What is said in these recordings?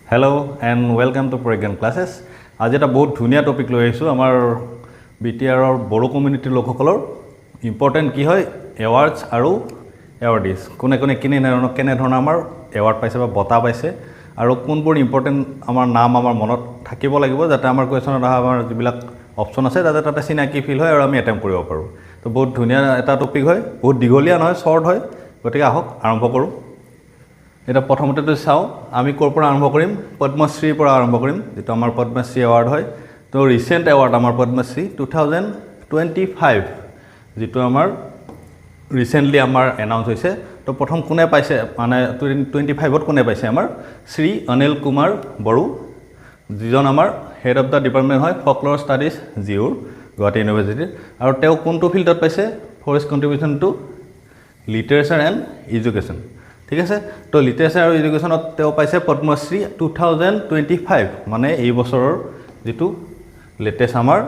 Hello and welcome to Pragyan Classes. আজি এটা বহুত ধুনীয়া টপিক লৈ আহিছোঁ। আমাৰ বিটিআৰৰ বড়ো কমিউনিটিৰ লোকসকলৰ ইম্পৰ্টেণ্ট কি হয়, এৱাৰ্ডছ আৰু এৱাৰ্ডিজ, কোনে কোনে কেনেধৰণৰ আমাৰ এৱাৰ্ড পাইছে বা বঁটা পাইছে আৰু কোনবোৰ ইম্পৰ্টেণ্ট আমাৰ নাম আমাৰ মনত থাকিব লাগিব, যাতে আমাৰ কুৱেশ্যনত অহা আমাৰ যিবিলাক অপশ্যন আছে তাতে চিনাকি ফিল হয় আৰু আমি এটেম্প কৰিব পাৰোঁ। তো বহুত ধুনীয়া এটা টপিক হয়, বহুত দীঘলীয়া নহয়, শ্বৰ্ট হয়। গতিকে আহক, আৰম্ভ কৰোঁ। এতিয়া প্ৰথমতেতো চাওঁ আমি ক'ৰ পৰা আৰম্ভ কৰিম। পদ্মশ্ৰীৰ পৰা আৰম্ভ কৰিম, যিটো আমাৰ পদ্মশ্ৰী এৱাৰ্ড হয়। তো ৰিচেণ্ট এৱাৰ্ড আমাৰ পদ্মশ্ৰী 2025, যিটো আমাৰ ৰিচেণ্টলি আমাৰ এনাউন্স হৈছে। তো প্ৰথম কোনে পাইছে, মানে 25ত কোনে পাইছে? আমাৰ শ্ৰী অনিল কুমাৰ বড়ো, যিজন আমাৰ হেড অফ the department হয় ফকলৰ ষ্টাডিজ জিউৰ, গুৱাহাটী ইউনিভাৰ্চিটিৰ। আৰু তেওঁ কোনটো ফিল্ডত পাইছে? For his contribution to literature and education. ঠিক আছে। তো লিটাৰেচাৰ আৰু এডুকেশ্যনত তেওঁ পাইছে পদ্মশ্ৰী 2025, মানে এই বছৰৰ যিটো লেটেষ্ট আমাৰ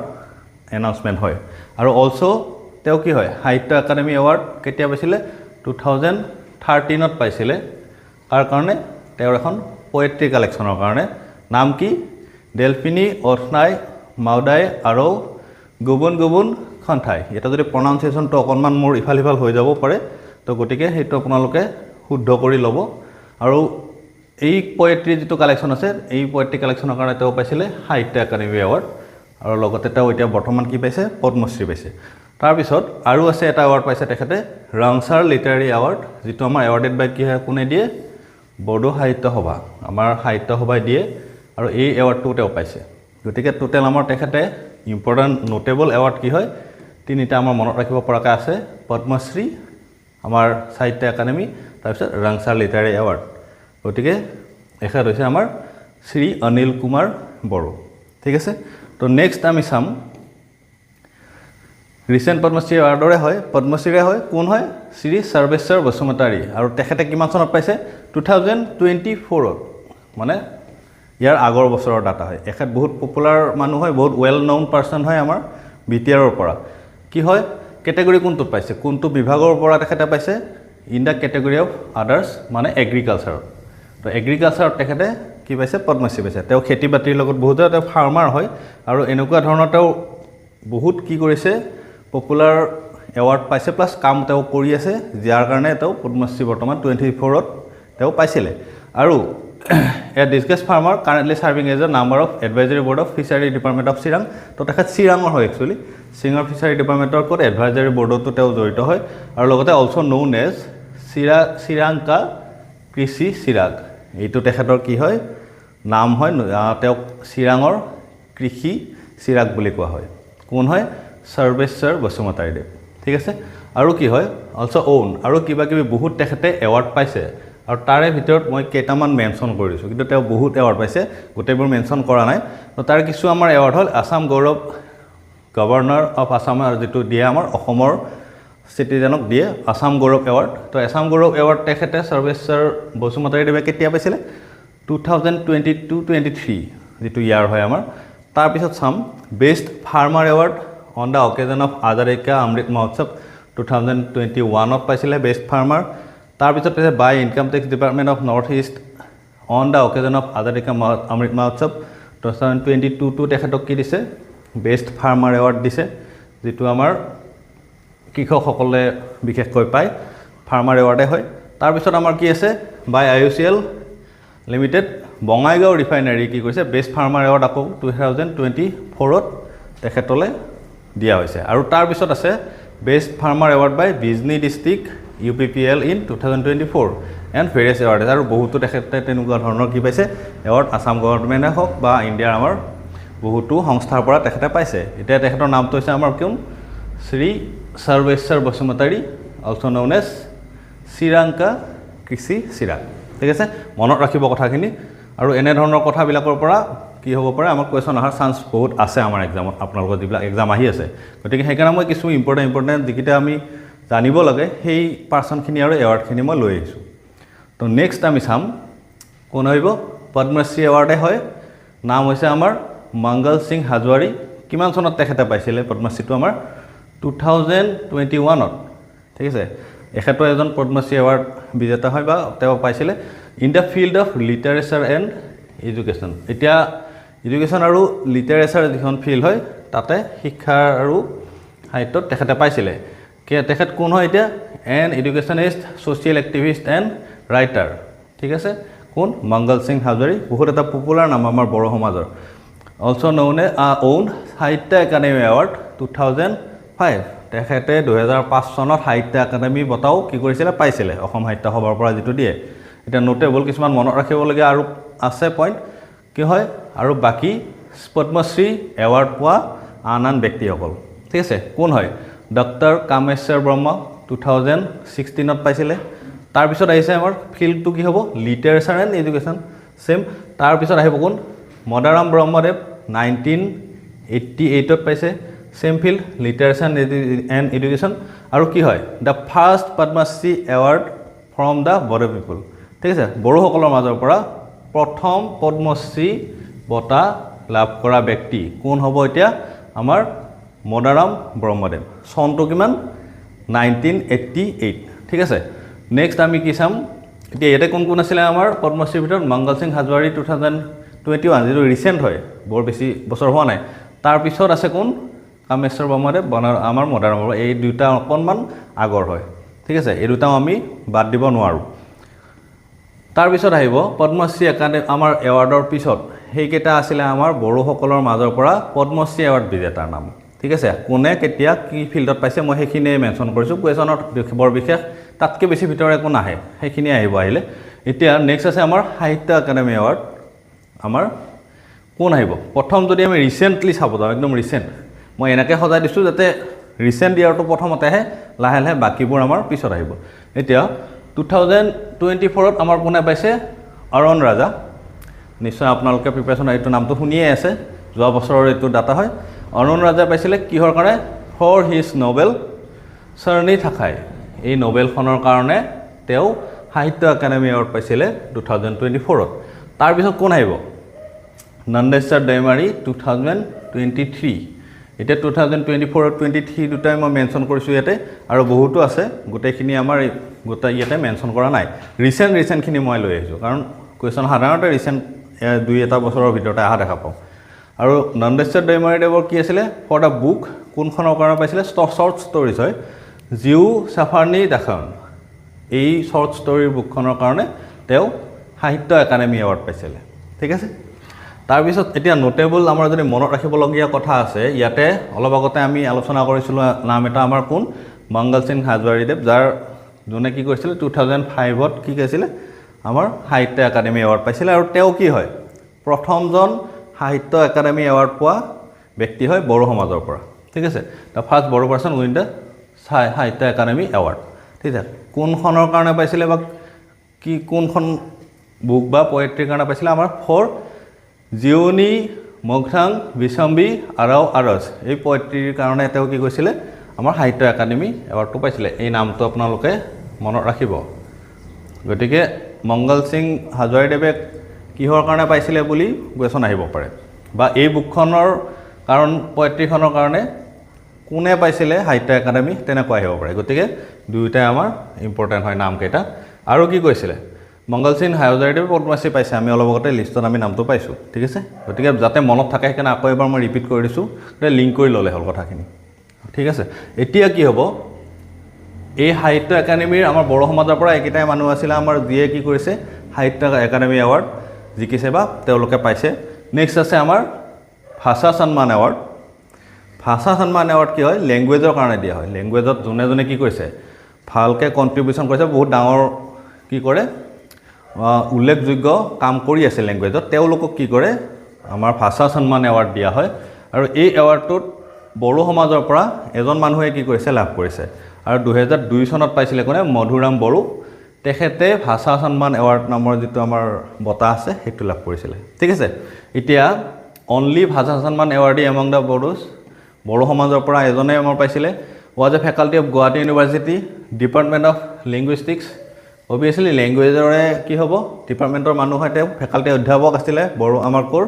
এনাউন্সমেণ্ট হয়। আৰু অলছ' তেওঁ কি হয়, সাহিত্য একাডেমি এৱাৰ্ড কেতিয়া পাইছিলে? 2013ত পাইছিলে। কাৰ কাৰণে? তেওঁৰ এখন পয়েট্ৰি কালেকশ্যনৰ কাৰণে। নাম কি? ডেলফিনি অথনাই মাউদাই আৰু গুবুন গুবুন খন্থাই। এটা যদি প্ৰনাউন্সিয়েশ্যনটো অকণমান মোৰ ইফাল সিফাল হৈ যাব পাৰে, তো গতিকে সেইটো আপোনালোকে শুদ্ধ কৰি ল'ব। আৰু এই পয়েট্ৰি যিটো কালেকশ্যন আছে, এই পয়েট্ৰি কালেকশ্যনৰ কাৰণে তেওঁ পাইছিলে সাহিত্য একাডেমি এৱাৰ্ড। আৰু লগতে তেওঁ এতিয়া বৰ্তমান কি পাইছে? পদ্মশ্ৰী পাইছে। তাৰপিছত আৰু আছে, এটা এৱাৰ্ড পাইছে তেখেতে, ৰাংচাৰ লিটাৰেৰী এৱাৰ্ড, যিটো আমাৰ এৱাৰ্ডেড বাই কি হয়, কোনে দিয়ে? বড়ো সাহিত্য সভা, আমাৰ সাহিত্য সভাই দিয়ে আৰু এই এৱাৰ্ডটোও তেওঁ পাইছে। গতিকে টোটেল আমাৰ তেখেতে ইম্পৰ্টেণ্ট নোটেবল এৱাৰ্ড কি হয়, তিনিটা আমাৰ মনত ৰাখিব পৰাকৈ আছে: পদ্মশ্ৰী, আমাৰ সাহিত্য একাডেমি, তাৰপিছত ৰাংচাৰ লিটাৰেৰী এৱাৰ্ড। গতিকে এখেত হৈছে আমাৰ শ্ৰী অনিল কুমাৰ বড়ো। ঠিক আছে। তো নেক্সট আমি চাম ৰিচেণ্ট পদ্মশ্ৰী এৱাৰ্ডৰে হয়, পদ্মশ্ৰীৰে হয়। কোন হয়? শ্ৰী সৰ্বেশ্বৰ বসুমতাৰী। আৰু তেখেতে কিমান চনত পাইছে? 2024ত, মানে ইয়াৰ আগৰ বছৰৰ ডাটা হয়। এখেত বহুত পপুলাৰ মানুহ হয়, বহুত ৱেল ন'ন পাৰ্চন হয় আমাৰ বিটিআৰৰ পৰা। কি হয়, কেটেগৰী কোনটোত পাইছে, কোনটো বিভাগৰ পৰা তেখেতে পাইছে? In the category of others, মানে এগ্ৰিকালচাৰত। তো এগ্ৰিকালচাৰত তেখেতে কি পাইছে? পদ্মশ্ৰী পাইছে। তেওঁ খেতি বাতিৰ লগত বহুত, তেওঁ ফাৰ্মাৰ হয় আৰু এনেকুৱা ধৰণৰ তেওঁ বহুত কি কৰিছে, পপুলাৰ এৱাৰ্ড পাইছে, প্লাছ কাম তেওঁ কৰি আছে, যাৰ কাৰণে তেওঁ পদ্মশ্ৰী বৰ্তমান 24ত তেওঁ পাইছিলে। আৰু a distinguished farmer currently serving as a member of advisory board of fishery department of Chirang. তো তেখেত চিৰাঙৰ হয় একচুৱেলি। চিৰাঙৰ ফিচাৰী ডিপাৰ্টমেণ্টৰ ক'ত এডভাইজাৰী বৰ্ডতো তেওঁ জড়িত হয়। আৰু লগতে অলছ' ন'ন এজ চিৰাংকা কৃষি চিৰাগ। এইটো তেখেতৰ কি হয়, নাম হয়। তেওঁক চিৰাঙৰ কৃষি চিৰাগ বুলি কোৱা হয়। কোন হয়? সৰ্বেশ্বৰ বসুমতাৰীদেৱ। ঠিক আছে। আৰু কি হয়, অলছ' অ'ন আৰু কিবা কিবি বহুত তেখেতে এৱাৰ্ড পাইছে আৰু তাৰে ভিতৰত মই কেইটামান মেনশ্যন কৰি দিছোঁ। কিন্তু তেওঁ বহুত এৱাৰ্ড পাইছে, গোটেইবোৰ মেনশ্যন কৰা নাই। তো তাৰ কিছু আমাৰ এৱাৰ্ড হ'ল আছাম গৌৰৱ, গভৰ্ণৰ অফ আছামৰ যিটো দিয়ে, আমাৰ অসমৰ চিটিজেনক দিয়ে আছাম গৌৰৱ এৱাৰ্ড। তো আছাম গৌৰৱ এৱাৰ্ড তেখেতে সৰ্বেশ্বৰ বসুমতাৰীদেৱে কেতিয়া পাইছিলে? 2022-23 যিটো ইয়াৰ হয় আমাৰ। তাৰপিছত চাম best farmer award on the occasion of Azadi Ka Amrit Mahotsav, 2021ত পাইছিলে বেষ্ট ফাৰ্মাৰ। তাৰপিছত পাইছে by Income Tax Department of North East on the occasion of Azadi Ka Amrit Mahotsav 2022টো তেখেতক কি দিছে? বেষ্ট ফাৰ্মাৰ এৱাৰ্ড দিছে, যিটো আমাৰ কৃষকসকলে বিশেষকৈ পায়, ফাৰ্মাৰ এৱাৰ্ডে হয়। তাৰপিছত আমাৰ কি আছে? বাই আইঅ'চিএল লিমিটেড, বঙাইগাঁও ৰিফাইনাৰী কি কৰিছে, বেষ্ট ফাৰ্মাৰ এৱাৰ্ড আকৌ 2024ত তেখেতলৈ দিয়া হৈছে। আৰু তাৰপিছত আছে best farmer award by Bijni district UPPL in 2024 and various award. আৰু বহুতো তেখেতে তেনেকুৱা ধৰণৰ কি পাইছে এৱাৰ্ড, আছাম গভৰ্ণমেণ্টে হওক বা ইণ্ডিয়াৰ আমাৰ বহুতো সংস্থাৰ পৰা তেখেতে পাইছে। এতিয়া তেখেতৰ নামটো হৈছে আমাৰ কোন? শ্ৰী সৰ্বেশ্বৰ বসুমতাৰী, অলছ' ন'ন এজ চিৰাংকা কৃষি চিৰাগ। ঠিক আছে, মনত ৰাখিব কথাখিনি। আৰু এনেধৰণৰ কথাবিলাকৰ পৰা কি হ'ব পাৰে, আমাৰ কুৱেশ্যন অহাৰ চান্স বহুত আছে আমাৰ এক্সামত, আপোনালোকৰ যিবিলাক এক্সাম আহি আছে। গতিকে সেইকাৰণে মই কিছু ইম্পৰ্টেণ্ট ইম্পৰ্টেণ্ট যিকেইটা আমি জানিব লাগে, সেই পাৰ্চনখিনি আৰু এৱাৰ্ডখিনি মই লৈ আহিছোঁ। তো নেক্সট আমি চাম কোন আহিব। পদ্মশ্ৰী এৱাৰ্ডে হয়। নাম হৈছে আমাৰ মংগল সিং হাজোৱাৰী। কিমান চনত তেখেতে পাইছিলে পদ্মশ্ৰীটো? আমাৰ 2021ত। ঠিক আছে। এখেতো এজন পদ্মশ্ৰী এৱাৰ্ড বিজেতা হয় বা তেওঁ পাইছিলে in the field of literature and education. এতিয়া এডুকেশ্যন আৰু লিটাৰেচাৰ যিখন ফিল্ড হয়, তাতে শিক্ষা আৰু সাহিত্যত তেখেতে পাইছিলে। তেখেত কোন হয় এতিয়া? An educationist, social activist and writer. ঠিক আছে, কোন? মংগল সিং হাজোৱাৰী, বহুত এটা পপুলাৰ নাম আমাৰ বড়ো সমাজৰ। Also known a won Sahitya Akademi Award 2005। তেখেতে 2005 চনত সাহিত্য একাডেমি বঁটাও কি কৰিছিলে? পাইছিলে, অসম সাহিত্য সভাৰ পৰা যিটো দিয়ে। এতিয়া নোটেবল কিছুমান মনত ৰাখিবলগীয়া আৰু আছে পইণ্ট কি হয় আৰু বাকী পদ্মশ্ৰী এৱাৰ্ড পোৱা আন আন ব্যক্তিসকল, ঠিক আছে, কোন হয়? ডক্টৰ কামেশ্বৰ ব্ৰহ্ম 2016ত পাইছিলে। তাৰপিছত আহিছে আমাৰ ফিল্ডটো কি হ'ব? Literature and education, same. তাৰপিছত আহিব কোন? মদাৰাম ব্ৰহ্মদেৱ, 1988ত পাইছে, same field, literature and education. আৰু কি হয়? The first Padma Shri award from the Bodo people. ঠিক আছে, বড়োসকলৰ মাজৰ পৰা প্ৰথম পদ্মশ্ৰী বঁটা লাভ কৰা ব্যক্তি কোন হ'ব এতিয়া? আমাৰ মদাৰাম ব্ৰহ্মদেৱ। চনটো কিমান? 1988। ঠিক আছে, নেক্সট আমি কি চাম এতিয়া? ইয়াতে কোন কোন আছিলে আমাৰ পদ্মশ্ৰীৰ ভিতৰত? মংগল সিং হাজোৱাৰী, 2021, যিটো ৰিচেণ্ট হয়, বৰ বেছি বছৰ হোৱা নাই। তাৰপিছত আছে কোন? কামেশ্বৰ ব্ৰহ্মদেৱ, বনা আমাৰ মদাৰাম ব্ৰহ্ম। এই দুটা অকণমান আগৰ হয়। ঠিক আছে, এই দুটাও আমি বাদ দিব নোৱাৰোঁ। তাৰপিছত আহিব পদ্মশ্ৰী একাডেমি আমাৰ এৱাৰ্ডৰ পিছত সেইকেইটা আছিলে আমাৰ বড়োসকলৰ মাজৰ পৰা পদ্মশ্ৰী এৱাৰ্ড বিজেতাৰ নাম। ঠিক আছে, কোনে কেতিয়া কি ফিল্ডত পাইছে মই সেইখিনিয়ে মেনশ্যন কৰিছোঁ। কুৱেশ্যনত বৰ বিশেষ তাতকৈ বেছি ভিতৰত একো নাহে, সেইখিনিয়ে আহিব আহিলে। এতিয়া নেক্সট আছে আমাৰ সাহিত্য একাডেমি এৱাৰ্ড। আমাৰ কোন আহিব প্ৰথম? যদি আমি ৰিচেণ্টলি চাব যাওঁ, একদম ৰিচেণ্ট, মই এনেকৈ সজাই দিছোঁ যাতে ৰিচেণ্ট ইয়েৰটো প্ৰথমতে আহে, লাহে লাহে বাকীবোৰ আমাৰ পিছত আহিব। এতিয়া 2024ত আমাৰ কোনে পাইছে? অৰুণ ৰাজা। নিশ্চয় আপোনালোকে প্ৰিপেৰেশ্যন এইটো নামটো শুনিয়ে আছে, যোৱা বছৰৰ এইটো ডাটা হয়। অৰুণ ৰাজাই পাইছিলে কিহৰ কাৰণে? ফৰ his novel চৰ্ণি থাকাই। এই নভেলখনৰ কাৰণে তেওঁ সাহিত্য একাডেমি এৱাৰ্ড পাইছিলে 2024ত। তাৰপিছত কোন আহিব? নন্দেশ্বৰ দৈমাৰী, 2023। এতিয়া 2024, 23 দুটাই মই মেনশ্যন কৰিছোঁ ইয়াতে, আৰু বহুতো আছে, গোটেইখিনি আমাৰ গোটেই ইয়াতে মেনশ্যন কৰা নাই। ৰিচেণ্টখিনি মই লৈ আহিছোঁ, কাৰণ কুৱেশ্যন সাধাৰণতে ৰিচেণ্ট দুই এটা বছৰৰ ভিতৰতে অহা দেখা পাওঁ। আৰু নন্দেশ্বৰ দৈমাৰীদেৱৰ কি আছিলে? ফৰ the book, কোনখনৰ কাৰণে পাইছিলে? শ্বৰ্ট ষ্টৰিজ হয়, জিউ চাফাৰ্নি দাখন। এই শ্বৰ্ট ষ্টৰীৰ বুকখনৰ কাৰণে তেওঁ সাহিত্য একাডেমি এৱাৰ্ড পাইছিলে। ঠিক আছে, তাৰপিছত এতিয়া নোটেবল আমাৰ যদি মনত ৰাখিবলগীয়া কথা আছে, ইয়াতে অলপ আগতে আমি আলোচনা কৰিছিলোঁ নাম এটা আমাৰ কোন? মংগল সিং হাজোৱাৰীদেৱ, যাৰ যোনে কি কৰিছিলে, 2005ত কি কৈছিলে, আমাৰ সাহিত্য একাডেমি এৱাৰ্ড পাইছিলে। আৰু তেওঁ কি হয়? প্ৰথমজন সাহিত্য একাডেমি এৱাৰ্ড পোৱা ব্যক্তি হয় বড়ো সমাজৰ পৰা। ঠিক আছে, the first Bodo person win the Sahitya Akademi Award. ঠিক আছে, কোনখনৰ কাৰণে পাইছিলে বা কি কোনখন বুক বা পয়েট্ৰিৰ কাৰণে পাইছিলে? আমাৰ ফৰ জিউনি মগথাং বিচম্বি আৰাও আৰজ, এই পয়েট্ৰিৰ কাৰণে তেওঁ কি কৈছিলে, আমাৰ সাহিত্য একাডেমি এৱাৰ্ডটো পাইছিলে। এই নামটো আপোনালোকে মনত ৰাখিব। গতিকে মংগল সিং হাজোৱাৰীদেৱে কিহৰ কাৰণে পাইছিলে বুলি কুৱেশ্যন আহিব পাৰে, বা এই বুকখনৰ কাৰণ পয়েট্ৰিখনৰ কাৰণে কোনে পাইছিলে সাহিত্য একাডেমি, তেনেকুৱা আহিব পাৰে। গতিকে দুয়োটাই আমাৰ ইম্পৰ্টেণ্ট হয় নামকেইটা। আৰু কি কৈছিলে? মংগল সিং হাজোৱাৰীদেৱে পদ্মশ্ৰী পাইছে, আমি অলপ আগতে লিষ্টত আমি নামটো পাইছোঁ। ঠিক আছে, গতিকে যাতে মনত থাকে সেইকাৰণে আকৌ এবাৰ মই ৰিপিট কৰি দিছোঁ, গতিকে লিংক কৰি ল'লে হ'ল কথাখিনি। ঠিক আছে, এতিয়া কি হ'ব? এই সাহিত্য একাডেমীৰ আমাৰ বড়ো সমাজৰ পৰা এইকেইটাই মানুহ আছিলে আমাৰ, যিয়ে কি কৰিছে, সাহিত্য একাডেমী এৱাৰ্ড জিকিছে বা তেওঁলোকে পাইছে। নেক্সট আছে আমাৰ ভাষা সন্মান এৱাৰ্ড। ভাষা সন্মান এৱাৰ্ড কি হয়? লেংগুৱেজৰ কাৰণে দিয়া হয়। লেংগুৱেজত যোনে যোনে কি কৰিছে, ভালকৈ কণ্ট্ৰিবিউশ্যন কৰিছে, বহুত ডাঙৰ কি কৰে, উল্লেখযোগ্য কাম কৰি আছে লেংগুৱেজত, তেওঁলোকক কি কৰে, আমাৰ ভাষা সন্মান এৱাৰ্ড দিয়া হয়। আৰু এই এৱাৰ্ডটোত বড়ো সমাজৰ পৰা এজন মানুহে কি কৰিছে, লাভ কৰিছে। আৰু 2002 চনত পাইছিলে কোনে? মধুৰাম বড়ো। তেখেতে ভাষা সন্মান এৱাৰ্ড নামৰ যিটো আমাৰ বঁটা আছে, সেইটো লাভ কৰিছিলে। ঠিক আছে, এতিয়া only Bhasha Samman awardee among the Bodos, Bodo সমাজৰ পৰা এজনে আমাৰ পাইছিলে, was a faculty of Gauhati University, Department of Linguistics. Obviously লেংগুৱেজৰে কি হ'ব, ডিপাৰ্টমেণ্টৰ মানুহ হয় তেওঁ, ফেকাল্টি অধ্যাপক আছিলে বড়ো আমাৰ ক'ৰ,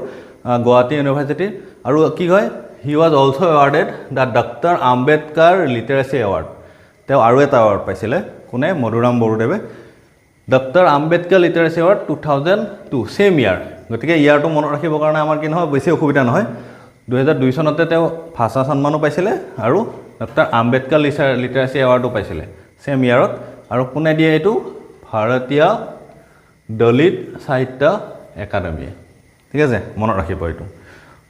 গুৱাহাটী ইউনিভাৰ্চিটিৰ। আৰু কি হয়, he was also awarded the Doctor Ambedkar Literacy Award. তেওঁ আৰু এটা এৱাৰ্ড পাইছিলে। কোনে? Madhuram বড়োদেৱে Doctor Ambedkar Literacy Award 2002, same year. গতিকে ইয়াৰটো মনত ৰাখিবৰ কাৰণে আমাৰ কি নহয়, বেছি অসুবিধা নহয়। 2002 চনতে তেওঁ ভাষা সন্মানো পাইছিলে আৰু ডক্টৰ আম্বেদকাৰ লিটাৰেচি এৱাৰ্ডো পাইছিলে ছেম ইয়াৰত। আৰু কোনে দিয়ে এইটো? ভাৰতীয় দলিত সাহিত্য একাডেমীয়ে। ঠিক আছে, মনত ৰাখিব এইটো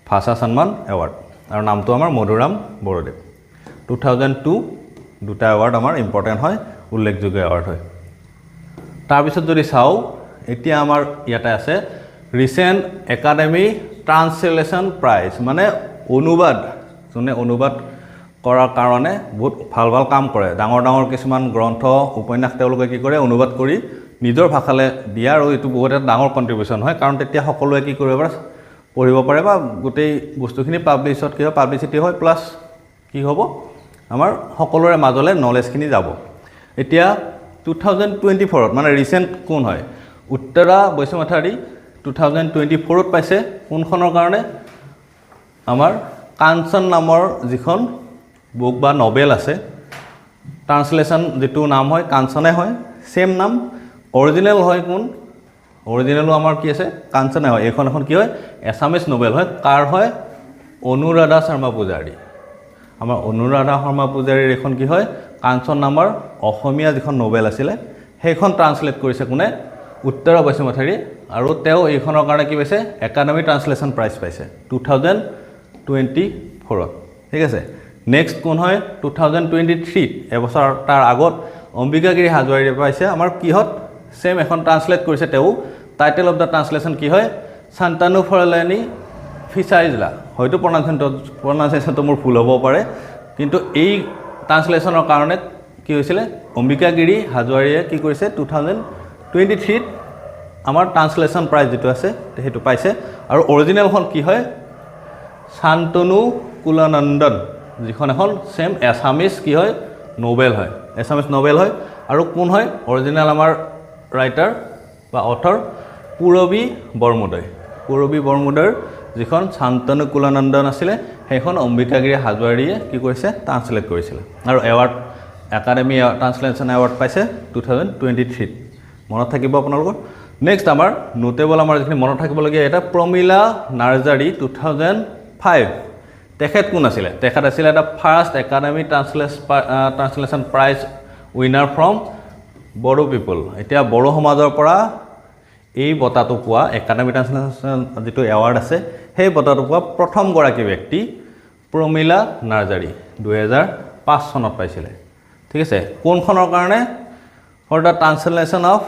ভাষা সন্মান এৱাৰ্ড। আৰু নামটো আমাৰ মধুৰাম বড়োদেৱ। 2002, দুটা এৱাৰ্ড আমাৰ ইম্পৰ্টেণ্ট হয়, উল্লেখযোগ্য এৱাৰ্ড হয়। তাৰপিছত যদি চাওঁ, এতিয়া আমাৰ ইয়াতে আছে ৰিচেণ্ট একাডেমি ট্ৰান্সলেশ্যন প্ৰাইজ, মানে অনুবাদ, যোনে অনুবাদ কৰাৰ কাৰণে বহুত ভাল ভাল কাম কৰে, ডাঙৰ ডাঙৰ কিছুমান গ্ৰন্থ, উপন্যাস তেওঁলোকে কি কৰে, অনুবাদ কৰি নিজৰ ভাষালৈ দিয়ে। আৰু এইটো বহুত এটা ডাঙৰ কণ্ট্ৰিবিউশ্যন হয়, কাৰণ তেতিয়া সকলোৱে কি কৰিব পাৰে, পঢ়িব পাৰে বা গোটেই বস্তুখিনি পাব্লিছত কি হয়, পাব্লিচিটি হয়, প্লাছ কি হ'ব, আমাৰ সকলোৰে মাজলৈ নলেজখিনি যাব। এতিয়া 2024ত, মানে ৰিচেণ্ট কোন হয়? উত্তৰা বৈশুমাথাৰী 2024ত পাইছে। কোনখনৰ কাৰণে? আমাৰ কাঞ্চন নামৰ যিখন বুক বা নবেল আছে, ট্ৰান্সলেশ্যন যিটো নাম হয় কাঞ্চনে হয়, ছেইম নাম। অৰিজিনেল হয় কোন? অৰিজিনেলো আমাৰ কি আছে, কাঞ্চনে হয়। এইখন এখন কি হয়? এছামিজ নবেল হয়। কাৰ হয়? অনুৰাধা শৰ্মা পূজাৰী। আমাৰ অনুৰাধা শৰ্মা পূজাৰীৰ এইখন কি হয়, কাঞ্চন নামৰ অসমীয়া যিখন নবেল আছিলে, সেইখন ট্ৰান্সলেট কৰিছে কোনে? উত্তৰা বৈশুমাথাৰী। আৰু তেওঁ এইখনৰ কাৰণে কি পাইছে? একাডেমি ট্ৰান্সলেশ্যন প্ৰাইজ পাইছে 2024ত। ঠিক আছে, নেক্সট কোন হয়? 2023ত, এবছৰ তাৰ আগত অম্বিকাগিৰি হাজোৱাৰীয়ে পাইছে আমাৰ কিহত? ছেইম এখন ট্ৰান্সলেট কৰিছে তেওঁ। টাইটেল অফ the translation কি হয়? শান্তানু ফৰলেনি ফিচাইজলা। হয়তো প্ৰনাউন্সিয়েশ্যনটো মোৰ ভুল হ'ব পাৰে, কিন্তু এই ট্ৰান্সলেশ্যনৰ কাৰণে কি হৈছিলে, অম্বিকাগিৰি হাজোৱাৰীয়ে কি কৰিছে, 2023ত আমাৰ ট্ৰান্সলেশ্যন প্ৰাইজ যিটো আছে সেইটো পাইছে। আৰু অৰিজিনেলখন কি হয়? শান্তনু কুলানন্দন, যিখন এখন ছেম এছামিজ কি হয়, নবেল হয়, এছামিজ নবেল হয়। আৰু কোন হয় অৰিজিনেল আমাৰ ৰাইটাৰ বা অথৰ? পূৰবী বৰমুদৈ। পূৰবী বৰমুদৈৰ যিখন শান্তনু কুলানন্দন আছিলে, সেইখন অম্বিকাগিৰি হাজোৱাৰীয়ে কি কৰিছে, ট্ৰান্সলেট কৰিছিলে আৰু একাডেমি ট্ৰান্সলেশ্যন এৱাৰ্ড পাইছে 2023ত। মনত থাকিব আপোনালোকৰ। নেক্সট আমাৰ নোটেবল, আমাৰ যিখিনি মনত থাকিবলগীয়া, এটা প্ৰমিলা নাৰ্জাৰী 2005। তেখেত কোন আছিলে? তেখেত আছিলে এটা first Academy Translation Prize winner from Bodo people। এতিয়া বড়ো সমাজৰ পৰা এই বঁটাটো পোৱা, একাডেমি ট্ৰান্সলেশ্যন যিটো এৱাৰ্ড আছে সেই বঁটাটো পোৱা প্ৰথমগৰাকী ব্যক্তি প্ৰমিলা নাৰ্জাৰী 2005 চনত পাইছিলে। ঠিক আছে, কোনখনৰ কাৰণে? For the translation of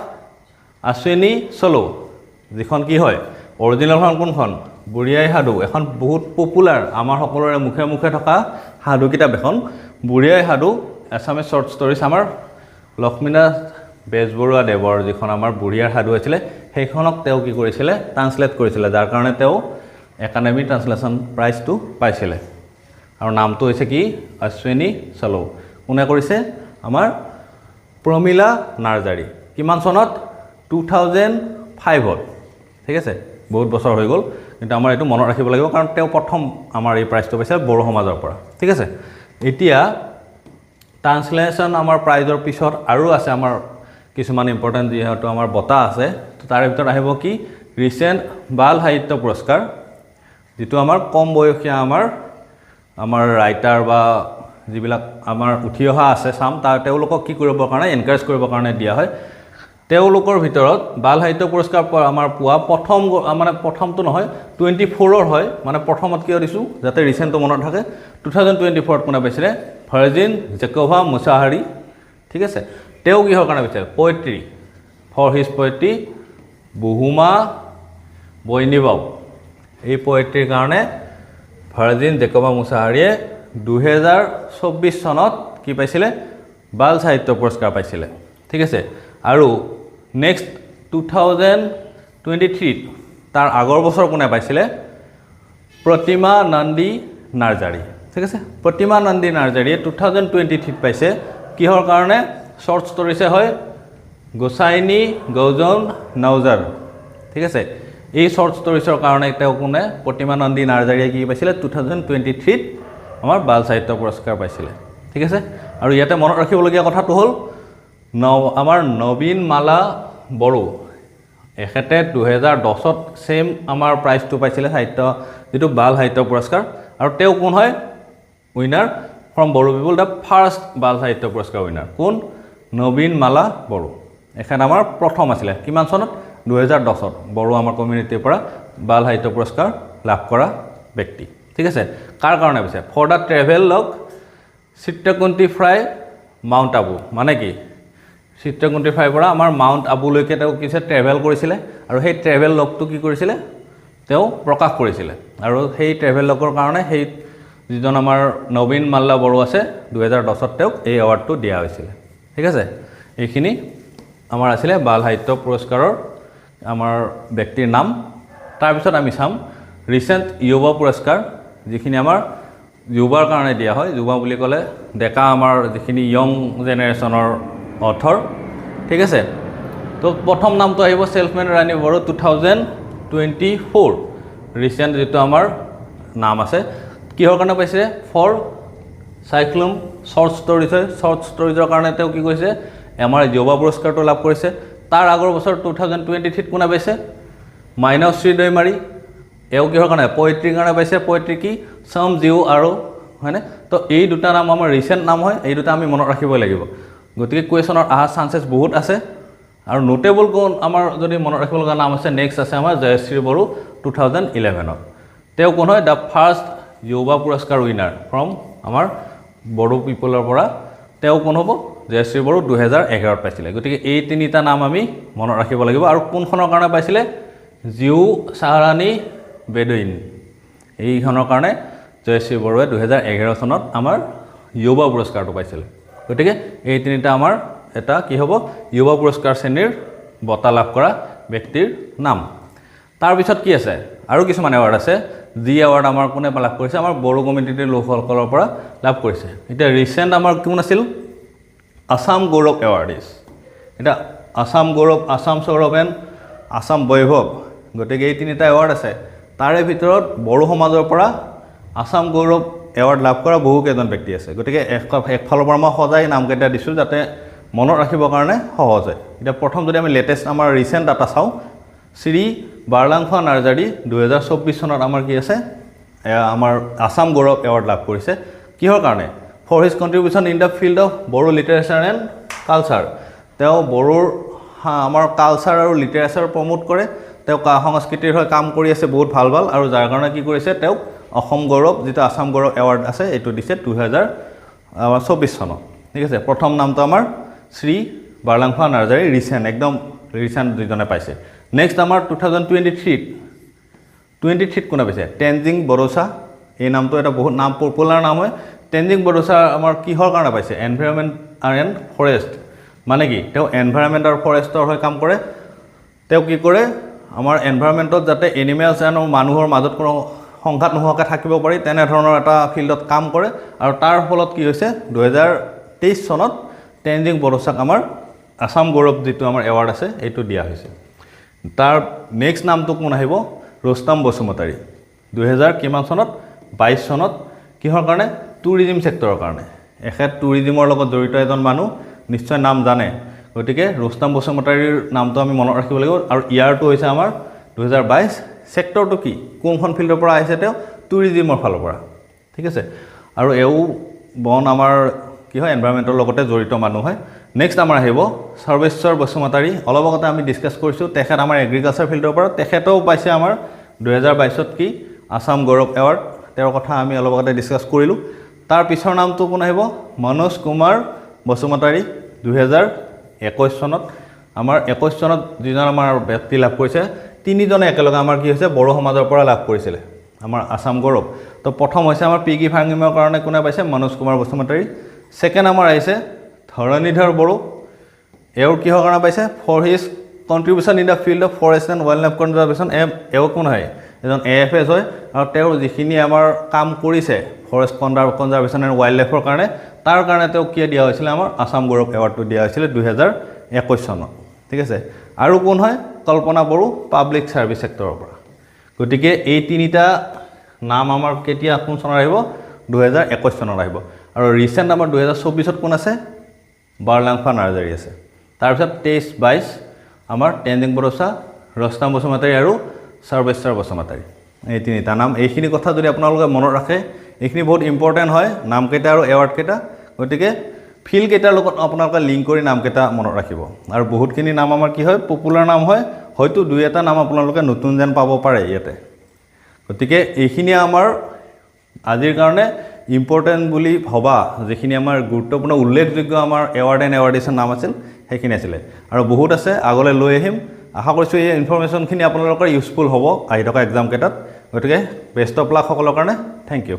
Ashwini Solo, যিখন কি হয়, অৰিজিনেলখন কোনখন? বুঢ়ী আই সাধু, এখন বহুত পপুলাৰ, আমাৰ সকলোৰে মুখে মুখে থকা সাধু কিতাপ এখন, বুঢ়ী আই সাধু এছামিজ শ্বৰ্ট ষ্টৰিজ। আমাৰ লক্ষ্মীনাথ বেজবৰুৱা দেৱৰ যিখন আমাৰ বুঢ়ী আইৰ সাধু আছিলে, সেইখনক তেওঁ কি কৰিছিলে, ট্ৰান্সলেট কৰিছিলে, যাৰ কাৰণে তেওঁ একাডেমি ট্ৰান্সলেশ্যন প্ৰাইজটো পাইছিলে। আৰু নামটো হৈছে কি? অশ্বিনী চলৌ। কোনে কৰিছে? আমাৰ প্ৰমিলা নাৰ্জাৰী। কিমান চনত? 2005ত। ঠিক আছে, বহুত বছৰ হৈ গ'ল, কিন্তু আমাৰ এইটো মনত ৰাখিব লাগিব, কাৰণ তেওঁ প্ৰথম আমাৰ এই প্ৰাইজটো পাইছে বড়ো সমাজৰ পৰা। ঠিক আছে, এতিয়া ট্ৰান্সলেশ্যন আমাৰ প্ৰাইজৰ পিছত আৰু আছে আমাৰ কিছুমান ইম্পৰ্টেণ্ট, যিহেতু আমাৰ বঁটা আছে, তো তাৰে ভিতৰত আহিব কি? ৰিচেণ্ট বাল সাহিত্য পুৰস্কাৰ, যিটো আমাৰ কম বয়সীয়া আমাৰ ৰাইটাৰ বা যিবিলাক আমাৰ উঠি অহা আছে চাম, তাৰ তেওঁলোকক কি কৰিবৰ কাৰণে, এনকাৰেজ কৰিবৰ কাৰণে দিয়া হয়। তেওঁলোকৰ ভিতৰত বাল সাহিত্য পুৰস্কাৰ আমাৰ পোৱা প্ৰথম, মানে প্ৰথমটো নহয়, 24ৰ হয়, মানে প্ৰথমত কিয় দিছোঁ, যাতে ৰিচেণ্টটো মনত থাকে। 2024ত কোনে পাইছিলে? ভাৰ্জিন জেকভা মুছাহাৰী। ঠিক আছে, তেওঁ কিহৰ কাৰণে পাইছিলে? Poetry, for his poetry Buhuma Bwinibao. এই পয়েট্ৰিৰ কাৰণে ভাৰ্জিন জেকবা মুছাহাৰীয়ে 2024 চনত কি পাইছিলে? বাল সাহিত্য পুৰস্কাৰ পাইছিলে। ঠিক আছে, আৰু নেক্সট 2023ত, তাৰ আগৰ বছৰ কোনে পাইছিলে? প্ৰতিমা নন্দী নাৰ্জাৰী। ঠিক আছে, প্ৰতিমা নন্দী নাৰ্জাৰীয়ে 2023ত পাইছে। কিহৰ কাৰণে? শ্বৰ্ট ষ্টৰিছে হয়, গোসাইনী গৌজন নৌজাৰ। ঠিক আছে, এই শ্বৰ্ট ষ্টৰিছৰ কাৰণে তেওঁ কোনে, প্ৰতিমা নন্দী নাৰ্জাৰীয়ে কি পাইছিলে? 2023ত আমাৰ বাল সাহিত্য পুৰস্কাৰ পাইছিলে। ঠিক আছে, আৰু ইয়াতে মনত ৰাখিবলগীয়া কথাটো হ'ল আমাৰ নবীন মালা বড়ো। এখেতে 2010ত ছেইম আমাৰ প্ৰাইজটো পাইছিলে, সাহিত্য যিটো বাল সাহিত্য পুৰস্কাৰ। আৰু তেওঁ কোন হয়? Winner from Bodo people, the first বাল সাহিত্য পুৰস্কাৰ উইনাৰ কোন? নবীন মালা বড়ো। এখেত আমাৰ প্ৰথম আছিলে। কিমান চনত? 2010ত বড়ো আমাৰ কমিউনিটিৰ পৰা বাল সাহিত্য পুৰস্কাৰ লাভ কৰা ব্যক্তি। ঠিক আছে। কাৰ কাৰণে পাইছে? For the travelogue Chitrakunti from Mount Abu। মানে কি? চিত্ৰকুন্তি ফ্ৰাইৰ পৰা আমাৰ মাউণ্ট আবুলৈকে তেওঁ কি ট্ৰেভেল কৰিছিলে আৰু সেই ট্ৰেভেল লগটো কি কৰিছিলে? তেওঁ প্ৰকাশ কৰিছিলে। আৰু সেই ট্ৰেভেল লগৰ কাৰণে সেই যিজন আমাৰ নবীন মাল্লা বড়ো আছে, 2010ত তেওঁক এই এৱাৰ্ডটো দিয়া হৈছিলে। ঠিক আছে। এইখিনি আমাৰ আছিলে বাল সাহিত্য পুৰস্কাৰৰ আমাৰ ব্যক্তিৰ নাম। তাৰপিছত আমি চাম ৰিচেণ্ট যুৱ পুৰস্কাৰ, যিখিনি আমাৰ যুৱাৰ কাৰণে দিয়া হয়। যুৱা বুলি ক'লে ডেকা, আমাৰ যিখিনি য়ং জেনেৰেশ্যনৰ অথৰ। ঠিক আছে। তো প্ৰথম নামটো আহিব চেল্ফমেন ৰাণী বড়ো, 2024 ৰিচেণ্ট যিটো আমাৰ নাম আছে। কিহৰ কাৰণে পাইছে? ফৰ চাইক্লোম শ্বৰ্ট ষ্টৰিজ হয়। শ্বৰ্ট ষ্টৰিজৰ কাৰণে তেওঁ কি কৰিছে? আমাৰ যুৱ পুৰস্কাৰটো লাভ কৰিছে। তাৰ আগৰ বছৰ 2023ত কোনে পাইছে? মাইনশ্ৰী দৈমাৰী। এওঁ কিহৰ কাৰণে? পয়েট্ৰিৰ কাৰণে পাইছে। পয়েট্ৰি কি? চম জিউ আৰু হয়নে? তো এই দুটা নাম আমাৰ ৰিচেণ্ট নাম হয়। এই দুটা আমি মনত ৰাখিবই লাগিব। গতিকে কুৱেশ্যনত অহাৰ চান্সেছ বহুত আছে। আৰু নোটেবল কোন আমাৰ যদি মনত ৰাখিব লগা নাম আছে, নেক্সট আছে আমাৰ জয়শ্ৰী বড়ো, 2011ত। তেওঁ কোন হয়? The first যুৱা পুৰস্কাৰ উইনাৰ ফ্ৰম আমাৰ বড়ো পিপলৰ পৰা তেওঁ কোন হ'ব? জয়শ্ৰী বড়ো, 2011ত পাইছিলে। গতিকে এই তিনিটা নাম আমি মনত ৰাখিব লাগিব। আৰু কোনখনৰ কাৰণে পাইছিলে? জিউ চাহাৰানী বেদুইন, এইখনৰ কাৰণে জয়শ্ৰী বড়োৱে 2011 চনত আমাৰ যুৱ পুৰস্কাৰটো পাইছিলে। গতিকে এই তিনিটা আমাৰ এটা কি হ'ব? যুৱ পুৰস্কাৰ শ্ৰেণীৰ বঁটা লাভ কৰা ব্যক্তিৰ নাম। তাৰপিছত কি আছে? আৰু কিছুমান এৱাৰ্ড আছে, যি এৱাৰ্ড আমাৰ কোনে লাভ কৰিছে? আমাৰ বড়ো কমিউনিটিৰ লোকসকলৰ পৰা লাভ কৰিছে। এতিয়া ৰিচেণ্ট আমাৰ কোন আছিল? আছাম গৌৰৱ এৱাৰ্ডিজ। এতিয়া আছাম গৌৰৱ, আছাম সৌৰভ এণ্ড আছাম বৈভৱ, গতিকে এই তিনিটা এৱাৰ্ড আছে। তাৰে ভিতৰত বড়ো সমাজৰ পৰা আছাম গৌৰৱ এৱাৰ্ড লাভ কৰা বহুকেইজন ব্যক্তি আছে। গতিকে একফালৰ পৰা মই সজাই নামকেইটা দিছোঁ, যাতে মনত ৰাখিবৰ কাৰণে সহজ হয়। এতিয়া প্ৰথম যদি আমি লেটেষ্ট আমাৰ ৰিচেণ্ট ডাটা চাওঁ, শ্ৰী বাৰলাংফা নাৰ্জাৰী, 2024 চনত আমাৰ কি আছে? এয়া আমাৰ আছাম গৌৰৱ এৱাৰ্ড লাভ কৰিছে। কিহৰ কাৰণে? For his contribution in the field of Bodo literature and culture। তেওঁ বড়োৰ আমাৰ কালচাৰ আৰু লিটাৰেচাৰ প্ৰমোট কৰে। তেওঁ সংস্কৃতিৰ হৈ কাম কৰি আছে বহুত ভাল ভাল। আৰু যাৰ কাৰণে কি কৰিছে, তেওঁক অসম গৌৰৱ, যিটো আছাম গৌৰৱ এৱাৰ্ড আছে, এইটো দিছে 2024 চনত। ঠিক আছে। প্ৰথম নামটো আমাৰ শ্ৰী বাৰলাংফা নাৰ্জাৰী, ৰিচেণ্ট, একদম ৰিচেণ্ট যিজনে পাইছে। নেক্সট আমাৰ 2023ত কোনে পাইছে? টেনজিং বড়োচা। এই নামটো এটা বহুত নাম, পপুলাৰ নাম হয়। টেনজিং বড়োচা আমাৰ কিহৰ কাৰণে পাইছে? Environment and forest. মানে কি? তেওঁ এনভাইৰনমেণ্ট আৰু ফৰেষ্টৰ হৈ কাম কৰে। তেওঁ কি কৰে? আমাৰ এনভাইৰনমেণ্টত যাতে এনিমেলছ এণ্ড মানুহৰ মাজত কোনো সংঘাত নোহোৱাকৈ থাকিব পাৰি, তেনেধৰণৰ এটা ফিল্ডত কাম কৰে। আৰু তাৰ ফলত কি হৈছে, 2023 চনত টেনজিং বড়োচাক আমাৰ আছাম গৌৰৱ যিটো আমাৰ এৱাৰ্ড আছে, এইটো দিয়া হৈছে। তাৰ নেক্সট নামটো কোন আহিব? ৰোস্তাম বসুমতাৰী। দুহেজাৰ কিমান চনত? 22 চনত। কিহৰ কাৰণে? টুৰিজিম ছেক্টৰৰ কাৰণে। এখেত টুৰিজিমৰ লগত জড়িত এজন মানুহ, নিশ্চয় নাম জানে। গতিকে ৰোস্তাম বসুমতাৰীৰ নামটো আমি মনত ৰাখিব লাগিব। আৰু ইয়াৰটো হৈছে আমাৰ 2022। ছেক্টৰটো কি? কোনখন ফিল্ডৰ পৰা আহিছে তেওঁ? টুৰিজিমৰ ফালৰ পৰা। ঠিক আছে। আৰু এও বন আমাৰ কি হয়, এনভাইৰমেণ্টৰ লগতে জড়িত মানুহ হয়। নেক্সট আমাৰ আহিব সৰ্বেশ্বৰ বসুমতাৰী। অলপ আগতে আমি ডিছকাছ কৰিছোঁ, তেখেত আমাৰ এগ্ৰিকালচাৰ ফিল্ডৰ পৰা। তেখেতেও পাইছে আমাৰ 2022ত কি? আছাম গৌৰৱ এৱাৰ্ড। তেওঁৰ কথা আমি অলপ আগতে ডিছকাছ কৰিলোঁ। তাৰ পিছৰ নামটো কোন আহিব? মনোজ কুমাৰ বসুমতাৰী। 2021 চনত, আমাৰ 21 চনত যিজন আমাৰ ব্যক্তি লাভ কৰিছে, তিনিজনে একেলগে আমাৰ কি হৈছে, বড়ো সমাজৰ পৰা লাভ কৰিছিলে আমাৰ আছাম গৌৰৱ। তো প্ৰথম হৈছে আমাৰ পিগি ফাৰ্মিঙৰ কাৰণে কোনে পাইছে? মনোজ কুমাৰ বসুমতাৰী। ছেকেণ্ড আমাৰ আহিছে ধৰণীধৰ বড়ো। এওঁৰ কিহৰ কাৰণে পাইছে? For his contribution in the field of forest and wild life conservation। এওঁ কোন হয়? এজন এএফএছ হয়। আৰু তেওঁৰ যিখিনি আমাৰ কাম কৰিছে ফৰেষ্ট কনজাৰ্ভেশ্যন এণ্ড ৱাইল্ড লাইফৰ কাৰণে, তাৰ কাৰণে তেওঁক কি দিয়া হৈছিলে? আমাৰ আছাম গৌৰৱ এৱাৰ্ডটো দিয়া হৈছিলে 2021 চনত। ঠিক আছে। আৰু কোন হয়? কল্পনা বড়ো, পাব্লিক ছাৰ্ভিচ ছেক্টৰৰ পৰা। গতিকে এই তিনিটা নাম আমাৰ কেতিয়া, কোন চনত আহিব? 2021 চনত আহিব। আৰু ৰিচেণ্ট আমাৰ 2024ত কোন আছে? বাৰলাংফা নাৰ্জাৰী আছে। তাৰপিছত 23 22 আমাৰ টেনজিং বড়োচা, ৰস্তাম বসুমতাৰী আৰু সৰ্বেশ্বৰ বসুমতাৰী, এই তিনিটা নাম। এইখিনি কথা যদি আপোনালোকে মনত ৰাখে, এইখিনি বহুত ইম্পৰ্টেণ্ট হয়, নামকেইটা আৰু এৱাৰ্ডকেইটা। গতিকে ফিল্ডকেইটাৰ লগত আপোনালোকে লিংক কৰি নামকেইটা মনত ৰাখিব। আৰু বহুতখিনি নাম আমাৰ কি হয়, পপুলাৰ নাম হয়, হয়তো দুই এটা নাম আপোনালোকে নতুন যেন পাব পাৰে ইয়াতে। গতিকে এইখিনিয়ে আমাৰ আজিৰ কাৰণে ইম্পৰ্টেণ্ট বুলি ভবা যিখিনি আমাৰ গুৰুত্বপূৰ্ণ, উল্লেখযোগ্য আমাৰ এৱাৰ্ড এণ্ড এৱাৰ্ডিছৰ নাম আছিল, সেইখিনি আছিলে। আৰু বহুত আছে, আগলৈ লৈ আহিম। আশা কৰিছোঁ এই ইনফৰ্মেশ্যনখিনি আপোনালোকৰ ইউজফুল হ'ব আহি থকা এক্সামকেইটাত। গতিকে বেষ্ট অফ লাক সকলৰ কাৰণে। Thank U.